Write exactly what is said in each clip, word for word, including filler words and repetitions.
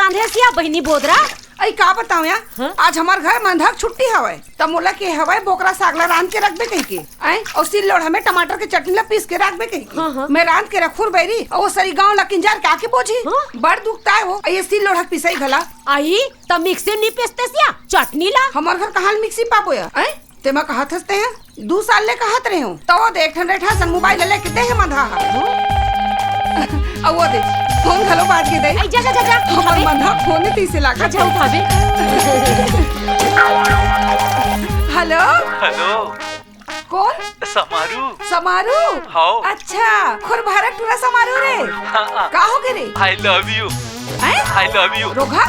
रांधे हस या बहिनी बोदरा? अई का बतावं या, हाँ? आज हमर घर मंधा के छुट्टी हवय, त मोला केहे हवय बोकरा साग ला रांध के रखबे कहिके, अई अउ सिल लोढ़ा में टमाटर के चटनी ला पीस के रखबे कहिके। हाँ, हाँ। मैं रांध के रखहूं रे बइरी, अउ ओ सरी गांव ला किंजार के आके बोजही। हाँ? बड़ दुख ताय हो, अई ये सिल लोढ़ा के पिसई घला। अई, त मिक्सी म नी पीसतेस या चटनी ला? हमर घर कहां ले मिक्सी पाबो या, अई? तेमा कहत हस तें, दू साल ले कहत रेहेंव। त ओ दे, एक ठन रेठा असन मोबाइल ल लेके दे हे मंधा ह। अउ ओ दे, फोन घलो बाज गे दे। अई, जा, जा, जा, जा। हमर मंधा फोन ही तइसे लागत। जा, उठाबे। हेलो? हेलो। कोन? समारू। समारू? हव। अच्छा, खुरभारा टूरा समारू रे। हाँ, हाँ। का होगे रे? I love you। हैं? I love you। रोगहा?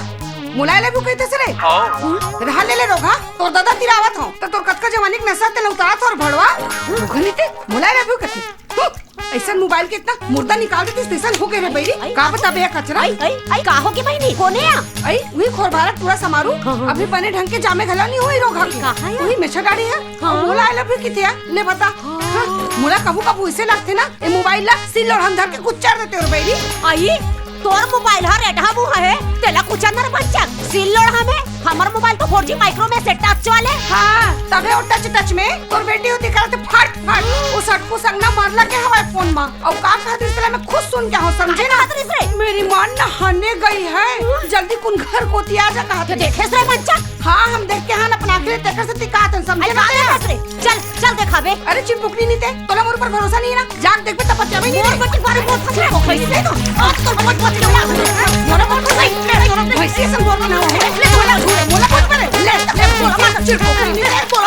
मोला I love you कहिथस रे? हव। रहा ले ले रोगहा, तोर ददा तीर आवत हंव, त तोर कतका जवानी के नसा तेला उतारत हंव रे भड़वा। रोगहा नइ ते, मोला I love you कथे। हम्म, अइसन मोबाइल के अतना मुर्दा निकाल देतिस तइसन होगे रे बइरी। अई, का बताबे या कचरा? अई, अई, अई, का होगे बहिनी? कोन ए या? अई, उही खुरभारा टूरा समारू, हाँ, हाँ। अभी बने ढंग के जामे घला नइ होय रोगहा के। कहां ए या? उही मेछा डाढ़े हे। हाँ। मोला I love you कथे या, ले बता। हाँ। हाँ, मोला कभू कभू अइसे लागथे ना, ए मोबाइल ला सिल लोढ़ा म धर के कुचर देतेंव रे बइरी। अई, तोर मोबाइल ह रेठा मुंह हे, तेला कुचर ना रे बच्चा। सिल लोढ़ा में हमर मोबाइल तो four G micro में से touch वाले। हाँ, तभे ओ touch touch में तोर बेटी होती करत फट फट। ओ सटकू संग ना मरला के हवय फोन म। अउ का कहत रिहिस तेला मैं खुद सुन के हंव, समझे ना? का कहत रिहिस रे? मेरी माँ नहाने गई है, जल्दी कुन घर कोती आ जा कहत रिहिस। देखेस रे बच्चा? हाँ, हम देख के हन अपन आँखी ले, तेकर सेती कहत हन, समझे ना? का देखेस रे? चल, चल देखाबे। अरे चिरपुकनी नइ ते, तोला मोर ऊपर भरोसा नइ हे ना? जाके देखबे तब पतियाबे नइ रे। मोर बेटी बारे मोर फंस चिरपुकनी नइ ते तो। आज तो बहुत बहुत मोला मोर भैंसी से बोल रहा है। ले, मोला, मोला बोल परे। ले, ले, मोला मार चिरपुकनी नइ ते, मोला